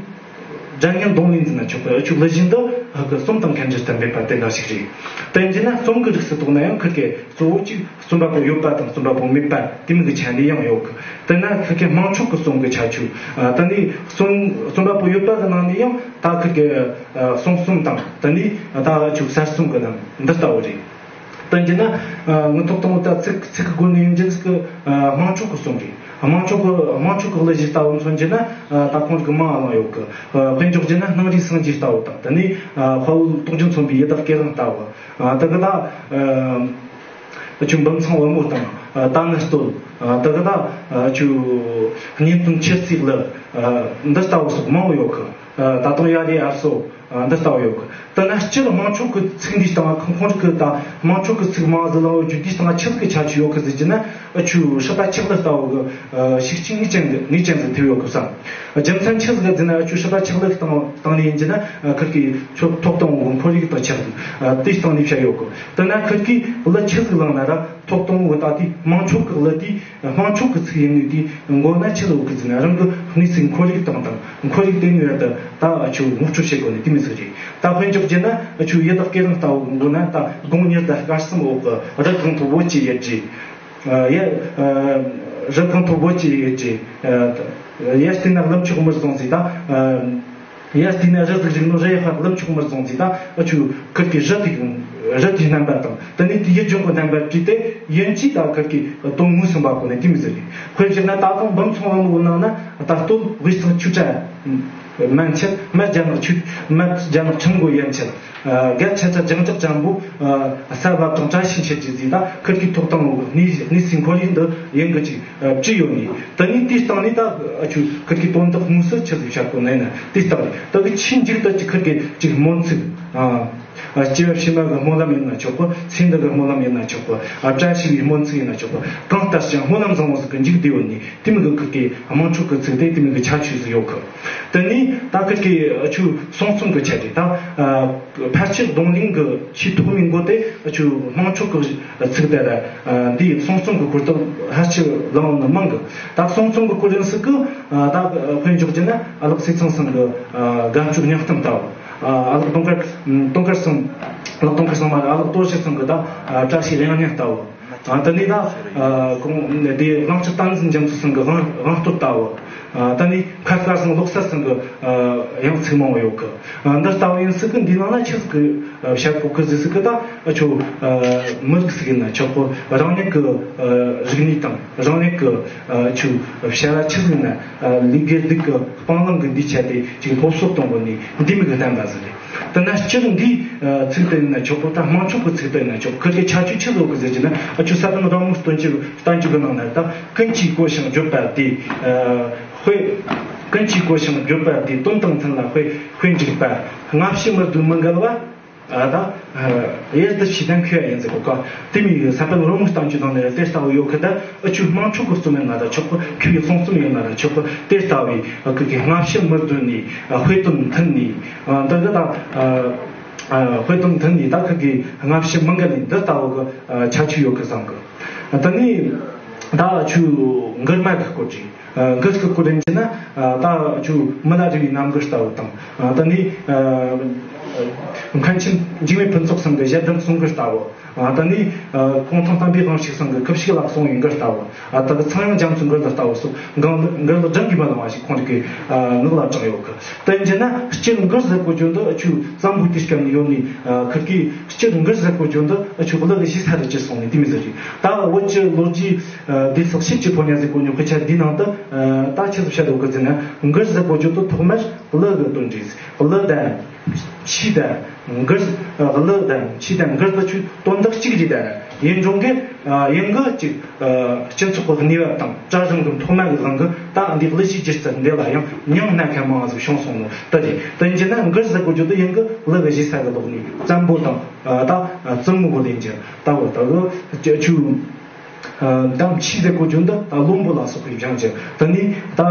སྒྲ་སྙན་རྡུང་ལེན་ཟེར་ན་ཆོག་པའི་ཨ་ཆུ་གླུ་གཞས་འདི་ཧ་གི་གསུམ་དང་ཁ་འབྲལ་ཐབས་མེད་པ་དེ་འདྲ་ཞིག་རེད། ད་ཡིན་གྱི་ན་གསུམ་གི་རིགས་སུ་གཏོགས་ན་ཡང་ཁུར་གི་གཙོ་བོ་གཅིག་རྩོམ་པ་པོ་ཡོད་པ་དང་རྩོམ་པ་པོ་མེད་པ་དེ་མིན་གྱི་ཆ་ནས་ཡང་ཡོད་གི། དེ་ན་ཁུར་གི་དམངས་ཁྲོད་ཀྱི་རྩོམ་གྱི་ཁྱད་ཆོས། ད་ནི་རྩོམ་རྩོམ་པ་པོ་ཡོད་པ་གི་ནང་ནས་ཡང་ད་ཁུར་གི་གསུང་རྩོམ་དང་ད་ནི་ད་ཨ་ཆུ་གསར་རྩོམ་གི་ནང་འདི་ལྟ་བུ་རེད། ད་ཡིན་གྱི་ན་ངི་ཐོག་དང་པོ་ད་ཚིག་ཚིག་གི་སྒོ་ནས་ཡིན་གྱི་ཟིག་གི་དམངས་ཁྲོད་ཀྱི་རྩོམ་རེད། དམངས་ཁྲོད་ཀྱི་དམངས་ཁྲོད་ཀྱི་གླུ་གཞས་ལྟ་བུ་མཚོན་གྱི་ན་ད་ཁོང་གི་མང་བ་ལང་ཡོད་གི། དཔེ་འཇོག་གྱི་ན་སྣང་རིས་སངས་རྒྱས་ལྟ་བུ་དང་ད་ནི་དཔའ་བོ་རྟོགས་ལྡན་མཚོན་པའི་ཡི་དྭགས་སྐེ་རིང་ལྟ་བུ། ད་གི་ད་ཨ་ཆུ་འབུམ་ཚང་བུ་མོ་དང་ཨ་རྟ་ནི་སྟོད། ད་གི་ད་ཨ་ཆུ་གཉེན་སྟོན་ཆེར་བརྩེགས་གླུ་འདི་ལྟ་བུ་སོགས་མང་བོ་ཡོད་གི། ད་དུང་ཡ་རེ་ཨར་སོ་འདི་ལྟ་བུ་ཡོད་གི། ད་ན་སྤྱིར་དམངས་ཁྲོད་ཀྱི་ཚིག་འདིའི་སྟེང་ཁོང་ཁོང་རིགས་ཀྱི་ད་དམངས་ཁྲོད་ཀྱི་ཚིག་མང་ཟིག་ལ་བརྗོད་དུས་སྟེང་ཆི་ཟིག་གི་ཁྱད་ཆོས་ཡོད་གི་ཟེར་གྱི་ན། ཨ་ཆུ་སྲིད་པ་ཆགས་ལ་ལྟ་བུ་གི་ཤུགས་ཆེན་ངེས་ཅན་ངེས་ཅན་ཟིག་ཐེབས་ཡོད་གི་བསམ། རྒྱུ་མཚན་ཆི་ཟིག་ཟེར་ན་ཨ་ཆུ་སྲིད་པ་ཆགས་ལ་སྟེང་སྟེང་ནས་ཡིན་གྱི་ན་ཁུར་གི་ཆོ་ཐོག་དང་པོ་ཁོར་ཡུག་དང་ཆགས་དེའི་སྟེང་ནས་བཤད་ཡོད་གི། དེ་ན་ཁུར་གི་གླུ་ཆི་ཟིག་བླངས་ན་ར་ཐོག་དང་པོ་ད་དེ་དམངས་ཁྲོད་གི་གླུ་དེ་དམངས་ཁྲོད་གི་ཚིག་ཡིན་ནི་དེ་མགོ་ན་ཆི་ཟིག་གི་ཟེར་ན་རང་གི་གནས་ཚུལ་ཁོར་ཡུག་དང་དང་ཁོར་ཡུག་དེ་ནས་ད་ད་ཨ་ཆུ་ངོ་སྤྲོད་བྱེད་དགོས་ནི་དེ་མི་ཟིག་རེད། ད་དཔེ་འཇོག་རྒྱུ་ན་ཨ་ཆུ་ཡི་དྭགས་སྐེ་རིང་ལྟ་བུ་མགོ་ན་ད་དགུང་ཉི་ཟླ་སྐར་གསུམ་འོག་གི་རི་གང་མཐོ་བོད་ཀྱི་ཡུལ་གྱི། ཡ། རི་གང་མཐོ་བོད་ཀྱི་ཡུལ་གྱི། ཡ་བལྟས་ན་ཀླུ་མཆོག་དམར་བཟུང་ཟིག་ད། ཡ་བལྟས་ན་རི་ཟིག་རིག་ནོ་རི་ཡ་ཧ་ཀླུ་མཆོག་དམར་བཟུང་ཟིག་ད། ཨ་ཆུ་ཁུར་གི་རི་དེ་རི་དེའི་རྣམ་པ་དང་ད་ནི་དེ་ཡུལ་ལྗོངས་གི་རྣམ་པ་བྲིས་ཏེ་ཡིན་གྱི་ད་ཁུར་གི་དོན་དངོས་སུ་འབབ་གོ་ནི་དེ་མི་ཟེར་རེད། དཔེ་བཞག་ན་ད་དུང་འབུམ་ཚང་བུ་མོ་ནང་ན་ད་སྟོད་དབུས་གཙང་ཆུ་ཁྲ་མན་ཆད་སྨད་རྒྱ་ནག་ཆུ་སྨད་རྒྱ་ནག་ཁྲིམས་སྒོ་ཡན་ཆད། རྒྱ་ཆ་ཆ་ལྗང་ལྕགས་ཅན་པོ། ས་བབ་དང་བཀྲ་ཤིས་འཁྱིལ་གྱི་ཟིག་ད་ཁུར་གི་ཐོག་དང་པོ་གནས་གནས་སའི་ཁོར་ཡུག་འདི་ཡིན་གི་ཅིག་བྲིས་ཡོད་ནི། ད་ནི་དེའི་སྟེང་ནས་ད་ཨ་ཆུ་ཁུར་གི་དོན་དག་དངོས་སུ་ཆི་ཟིག་བཤད་དགོས་ནས་ན་དེ་ལྟ་རེད། ད་གི་ཆེས་མཇུག་ཏུ་ཅིག་ཁུར་གི་ཅིག་སྨོན་ཚིག་སྐྱེ་བ་ཕྱི་མ་གི་སྨོན་ལམ་ཡིན་ན་ཆོག་གི། ཚེ་འདི་གི་སྨོན་ལམ་ཡིན་ན་ཆོག་གི། བཀྲ་ཤིས་པའི་སྨོན་ཚིག་ཡིན་ན་ཆོག་གི། གང་ལྟར་ཀྱང་སྨོན་ལམ་བཟང་བོ་ཟིག་གི་མཇུག་བསྡུས་ཡོད་ནི། དེ་མོ་གི་ཁུར་གི་དམངས་ཁྲོད་ཀྱི་ཚིག་དེ་དེ་མོ་གི་ཁྱད་ཆོས་ཟིག་ཡོད་གི། དེ་ནས་ད་ཁུར་གི་ཨ་ཆུ་གསུང་རྩོམ་གི་ཆ་དེ་ད་ཕལ་ཆེར་རྡུང་ལེན་གི་ཆེས་ཐོག་མའི་མགོ་དེ་ཨ་ཆུ་དམངས་ཁྲོད་ཀྱི་ཚིག་དེ་ར་འདིའི་གསུང་རྩོམ་གི་སྐོར་དུ་ཕལ་ཆེར་བླངས་ནི་མང་གི། ད་གསུང་རྩོམ་གི་སྐོར་ཡིན་སྲིད་གི། ད་དཔེ་འཇོག་རྒྱུ་ན་ཨ་ལགས་ཚེ་ཚང་ཚང་གི་དགའ་སྐྱོ་སྙིང་གཏམ་ལྟ་བུ། ཨ་ལགས་དུང་དཀར་དུང་དཀར་ཚང་། ཨ་ལགས་དུང་དཀར་ཚང་མ་རེད། ཨ་ལགས་དོར་ཞི་ཚང་གི་ད་བཀྲ་ཤིས་གླེང་སྙན་ལྟ་བུ། ཨ་ད་ནི་ད་ཨ་ཁོང་དེ་གླང་ཆེན་བསྟན་འཛིན་རྒྱ་མཚོ་ཚང་གི་དབང་དབང་སྟོད་ལྟ་བུ། ཨ་ད་ནི་ཁ་དཀར་ཚང་ལོག་ས་ཚང་གི་ཨ་ཡང་ཚིག་མང་བོ་ཡོད་གི། ཨ་འདི་ལྟ་བུ་ཡིན་སྲིད་གི། འདི་ནང་ན་ཆི་ཟིག་གི་ཨ་བཤད་གོ་གི་ཟིག་ཟིག་གི། ད་ཨ་ཆུ་ཨ་མི་རིགས་ཟིག་ཡིན་ན་ཆོག་གི། རང་ཉིད་གི་ཨ་རིག་གནས་དང་རང་ཉིད་གི་ཨ་ཆུ་བྱ་བ་ཆི་ཟིག་ཡིན་ན། ལས་དགེ་སྡིག་གི་སྤང་བླང་གི་འདི་ཆ་དེ་ཅིག་སློབ་གསོ་གཏོང་དགོས་ནི་འདི་མི་གི་བསྟན་པ་ཟིག་རེད། དེ་ན་སྤྱིར་འདིའི་ཚིག་དེ་ཡིན་ན་ཆོག་གི། ད་དམངས་ཁྲོད་ཀྱི་ཚིག་དེ་ཡིན་ན་ཆོག་གི། ཁུར་གི་ཁྱད་ཆོས་ཆི་ཟིག་ཡོད་གི་ཟེར་གྱི་ན། ཨ་ཆུ་ས་བོན་རོལ་མོ་སྟོན་གྱི་བསྟན་བཅོས་ཀྱི་ནང་ན་ད་ཀུན་གྱིས་གོ་ཞིང་བརྗོད་པ་དེ་དཔེ། ཀུན་གྱིས་གོ་ཞིང་བརྗོད་པ་དེ་དོན་དང་མཐུན་ལ་དཔེ་དཔེ་འཇུག་པ། སྔ་ཕྱི་མི་ཟློས་མི་འགལ་བ། ཨ་ད་ཡུལ་དུ་ཕྱིས་ན་མཁས་ཡིན་ཟེར་གོ་ག། དེ་མིན་ས་བོན་རོལ་མོ་སྟོན་གྱི་ནང་ནས་དེ་ལྟ་བུ་ཡོད་གི། ད་ཨ་ཆུ་དམངས་ཁྲོད་ཀྱི་རྩོམ་ཡིན་ན་ད་ཆོག་གི། ཁུར་གི་གསུང་རྩོམ་ཡིན་ན་ད་ཆོག་གི། དེ་ལྟ་བུའི་ཁུར་གི་སྔ་ཕྱི་མི་ཟློས་ནས་དཔེ་དོན་མཐུན་ནས། འདི་གི་ད་དཔེ་དོན་མཐུན་ནས་ད་ཁུར་གི་སྔ་ཕྱི་མི་འགལ་ནས་འདི་ལྟ་བུ་གི་ཁྱད་ཆོས་ཡོད་གི་བསམ་གི། ད་ནི་ད་ཨ་ཆུ་མགུར་མ་གི་སྐོར་ཅིག་མགུར་གྱི་སྐོར་ཡིན་གྱི་ན། ད་ཨ་ཆུ་མི་ལ་རས་པའི་རྣམ་མགུར་ལྟ་བུ་དང་། ད་ནི་ མཁན་ཆེན་འཇིགས་མེད་ཕུན་ཚོགས་ཚང་གི་ཞལ་གདམས་གསུང་མགུར་ལྟ་བུ། ཨ། ད་ནི། ཨ། གུང་ཐང་བསྟན་པའི་དབང་ཕྱུག་ཚང་གི་ཁུ་བྱུག་ལ་གསུང་བའི་མགུར་ལྟ་བུ། ཨ། ད་གི་ཚངས་དབྱངས་རྒྱ་མཚོའི་མགུར་ལ་ལྟ་བུ་སོགས་མགུར་མགུར་ལོ་བགྲང་གིས་མ་ལང་བ་ཞིག་ཁོང་རང་གི། ཨ། ངག་ལ་དྲངས་ཡོད་གི། དེ་ཡིན་ན་སྤྱིར་མགུར་ཟེར་གོ་རྒྱུ་འདི་ཨ་ཆུ་བཙན་པོ་དུས་སྐབས་ནས་ཡོད་ནི། ཨ། ཁིར་གི་སྤྱིར་མགུར་ཟེར་གོ་རྒྱུ་འདི་ཨ་ཆུ་གླུ་གི་གཞི་ས་རུ་གྱུར་སོང་ནི་དེ་མོ་ཟིག་རེད། ད་བོད་ཀྱི་ལོ་རྒྱུས། ཨ། སྡེ་ཚོགས་ཕྱེད་ཀྱི་ཕོ་ཉ་ཟེར་གོ་ནི་དཔེ་ཆ་འདིའི་ནང་དུ། ཨ། ད་ཆི་ཟིག་བཤད་ཡོད་གི་ཟེར་ན། མགུར་ཟེར་གོ་རྒྱུ་འདི་ཐོག་མར་གླུ་གི་དོན་རེད། གླུ་དང་། ཆོས་དང་། མགུར། ཨ། གླུ་དང་ཆོས་དང་མགུར་དེ་ཆོ་དོན་དག་གཅིག་རེད། ད་ཡིན་རུང་གི། ཨ། ཡིན་གི་ཅིག་ཨ། སྤྱི་ཚོགས་ཀྱི་གནས་བབ་དང་གྲལ་གཞུང་གི་ཐོག་མ་གི་དབང་གིས་ད་འདི་གླུ་གཞས་སྒྱུ་རྩལ་འདི་ལ་ཡང་མྱིང་སྣ་ཁ་མང་ཟིག་བྱུང་སོང་ནོ་དེ་རེད། དེ་ཡིན་ན་མགུར་ཟེར་གོ་རྒྱུ་དེ་ཡིན་གི་གླུ་གི་གཞི་ས་གི་ལོག་ནས་བཙན་པོ་དང་། ཨ། ད་བཙུན་མོ་གི་ལེན་རྒྱུ་ལྟ་བུ་ལྟ་བུ་ཆོས། ཨ། དང་ཆོས་ཟེར་གོ་རྒྱུ་འདི་ད་བློན་པོ་ལ་སོགས་པའི་སྦྱང་རྒྱུ་དེ་ནས་ད།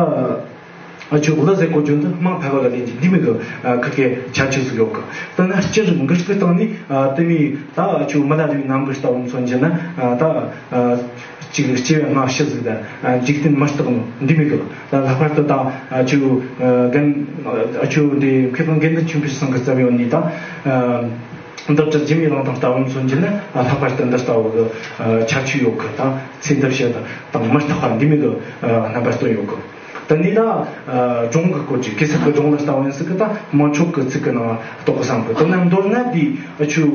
ཨ། ཆོས་གླུ་ཟེར་གོ་རྒྱུ་འདི་དམངས་ཕལ་པ་ལ་ལེན་རྒྱུ་འདི་མོ་གི། ཨ། ཁ་སྐད་ཁྱད་ཆོས་ཟིག་ཡོད་གི། དེ་ན་སྤྱིར་མགུར་སྐུ་སྟེང་ནས། ཨ། དེ་མོ་ད་ཨ་ཆོ་མི་ལ་རས་པའི་རྣམ་མགུར་ལྟ་བུ་མཚོན་རྒྱུ་ན། ཨ། ད། ཨ། ཅིག་སྐྱེ་བའི་སྔ་ཕྱི་ཟིག་དང་། ཨ། འཇིག་རྟེན་མི་རྟག་ནོ་འདི་མོ་གི། ད་ལྷག་པར་དུ་ད་ཨ་ཆོ། ཨ། རྒན། ཨ་ཆོ་འདི་མཁས་དབང་དགེ་འདུན་ཆོས་འཕེལ་ཚང་གིས་བརྩམས་ཡོད་ནི་ད། ཨ། འདི་ལྟར་སྒྱུ་མའི་རང་མདངས་ལྟ་བུ་མཚོན་རྒྱུ་ན། ཨ། ལྷག་པར་དུ་འདི་ལྟ་བུ་གི། ཨ། ཁྱད་ཆོས་ཡོད་གི། ད་ཚེ་འདི་ཕྱི་དང་མི་རྟག་པ་འདི་མོ་གི། ཨ། རྣམ་པ་སྟོན་ཡོད་གི། དེ་ནས་ད། ཨ། སྒྲུང་གི་སྐོར་གྱི་གེ་སར་གི་སྒྲུང་ལ་ལྟ་བུ་ཡིན་ཟིག་གི། ད་མི་ཆོག་གི་ཚིག་གི་ནང་གཏོགས་བསམ་གི། དེ་ན་མདོར་ན་འདི་ཨ་ཆོ།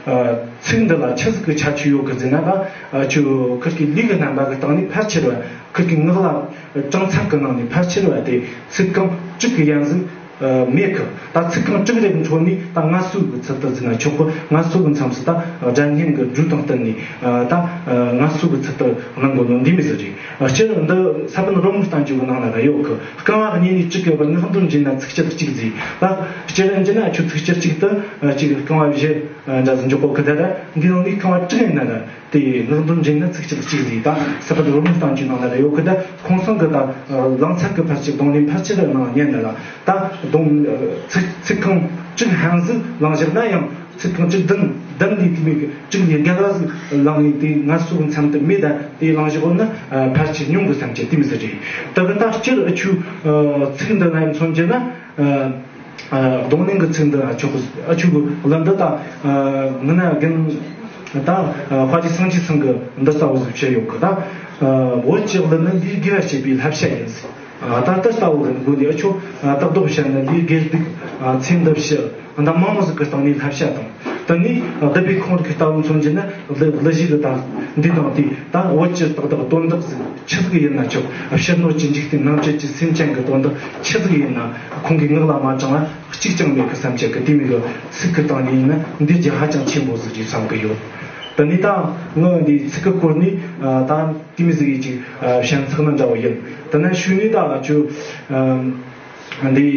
ཨ། ཚིག་འདི་ལ་ཆི་ཟིག་གི་ཁྱད་ཆོས་ཡོད་གི་ཟེར་ན། ད་ཨ་ཆོ་ཁིར་གི་ལུས་ཀྱི་རྣམ་པ་གི་སྟེང་ནས་ཕལ་ཆེར་བ། ཁིར་གི་ངག་ལ་དྲངས་ཚར་གི་ནང་ནས་ཕལ་ཆེར་བ་དེ་ཚིག་རྐང་དྲུག་གི་ཡན་ཟིག་ཨ། མེད་གི། ད་ཚིག་རྐང་དྲུག་རེ་འཕྲོ་ནས་ད་ངལ་གསོ་གི་ཚུལ་དུ་ཟེར་ན་ཆོག་གི། ངལ་གསོ་གི་མཚམས་སུ་ད་སྒྲ་སྙན་གི་སྒྲོས་དང་བསྟུན་ནས། ཨ། ད་ངལ་གསོ་གི་ཚུལ་དུ་གནང་དགོས་ནོ་འདི་མོ་ཟིག་རེད། ཨ། སྤྱིར་འདི་ས་པཎ་རོལ་མོའི་བསྟན་བཅོས་གི་ནང་ན་ར་ཡོད་གི། རྐང་བ་གཉིས་ནས་དྲུག་གི་བར་ངག་འདོན་བགྱིས་ན་ཚིགས་བཅད་གཅིག་ཟེར། ད་སྤྱིར་ཡིན་རྒྱུ་ན་ཨ་ཆོ་ཚིགས་བཅད་གཅིག་ཏུ། ཨ། གཅིག་རྐང་བ་བཞི། ཨ། འདྲ་ཟིག་འཇོག་གོ་གི། ད་ར་འདི་ནང་ནས་རྐང་བ་དྲུག་ཡིན་ན་ར། དེ་ངག་འདོན་བགྱིས་ན་ཚིགས་བཅད་གཅིག་ཟེར། ད་ས་པཎ་རོལ་མོའི་བསྟན་བཅོས་ནང་ན་ར་ཡོད་གི། ད་ཁོང་ཚང་གི་ད་ལང་ཚར་གི་ཕལ་ཆེར་རྡུང་ལེན་ཕལ་ཆེར་ནང་ཉན་ནི་ལ། ད་རྡུང་། ཚིག་ཚིག་རྐང་དྲུག་ལྷན་ཟིག་བླངས་བཞག་ན་ཡང་ཚིག་རྐང་གཅིག་བདུན་བདུན་ལས་དེ་མོ་གི་དྲུག་ལས་བརྒལ་བ་ཟིག་བླངས་ནས་དེ་ངལ་གསོ་གི་མཚམས་དུ་མེད། ད་དེ་བླངས་བཞག་ན་ཕལ་ཆེར་ཉུང་གི་བསམ་གྱི་དེ་མོ་ཟིག་རེད། ད་གི་ད་སྤྱིར་ཨ་ཆོ་ཚིག་འདི་ན་མཚོན་རྒྱུ་ན། ཨ། རྡུང་ལེན་གི་ཚིག་འདི་ཨ་ཆོ་གི། ཨ་ཆོ་གི་གླུ་འདི་ད། ཨ། ངི་ན་རྒན་ད། ཨ། དཔའ་རིས་སངས་རྒྱས་ཚང་གིས་འདི་ལྟ་བུ་ཟིག་བཤད་ཡོད་གི། ད། ཨ། བོད་ཀྱི་གླུ་ནི་ལས་དགེ་བ་བྱེད་པའི་བསླབ་བྱ་ཡིན་ཟེར། ཨ། ད་ལྟ་ལྟ་བུ་གི་སྒོ་ནས་ཨ་ཆོ། ཨ། ད་གདོད་བཤད་ན་ལས་དགེ་སྡིག་ཨ། ཚེ་འདི་ཕྱི། ཨ། ད་མང་མང་ཟིག་གི་སྟེང་ནས་བསླབ་བྱ་དང་། དེ་ནས་ཨ་ལྡི་པའི་ཁོང་རིགས་ཀྱི་ལྟ་བུ་མཚོན་རྒྱུ་ན་གླུ་གླུ་གཞས་གི་ད་འདི་དང་དེ་ད་བོད་ཀྱི་ཏག་ཏག་དོན་དག་ཟིག་ཆི་ཟིག་ཡིན་ན་ཆོག། ཕྱི་སྣོད་ཀྱི་འཇིག་རྟེན་ནང་བཅུད་ཀྱི་སེམས་ཅན་གྱི་དོན་དག་ཆི་ཟིག་ཡིན་ན་ཁོང་གི་ངག་ལ་མ་དྲངས་པ་གཅིག་ཀྱང་མེད་གི་བསམ་གྱི་གི། དེ་མོ་གི་ཚིག་གི་སྟེང་ནས་ཡིན་ན་འདི་རྒྱུ་ཧ་ཅང་ཆེན་པོ་ཟིག་རེད་བསམ་གི་ཡོད། དེ་ནས་ད་ངི་འདི་ཚིག་གི་སྐོར་ནས་ཨ་ད་དེ་མོ་ཟིག་ཡིན་ཅིག་ཨ་ཞེན་ཚགས་ནི་འདྲ་བོ་ཡིན། དེ་ན་ཤུལ་ནས་ད་ཨ་ཆོ་ཨ་འདི་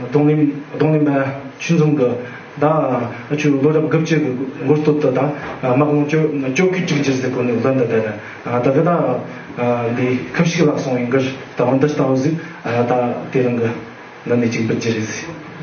རྡུང་ལེན་རྡུང་ལེན་པ་ཆོས་འཛོམས་གི་ད་ཨ་ཆོ་ལོ་རབས་དགུ་བཅུ་གི་འགོ་སྟོད་དུ་ད་དམག་དཔུང་བཅོ་བཅོ་བརྒྱད་དཀྲུག་རྒྱུ་ཟེར་གོ་ནི་ལོ་འདི་ད་ད་ད་གི་ད་ཨ་འདི་ཁུ་བྱུག་ལ་སོང་བའི་མགུར་ད་འོ་འདི་ལྟ་བུ་ཟིག་ཨ་ད་དེ་རིང་གི་འདི་ནས་ཅིག་འབུལ་རྒྱུ་རེད་ཟེར།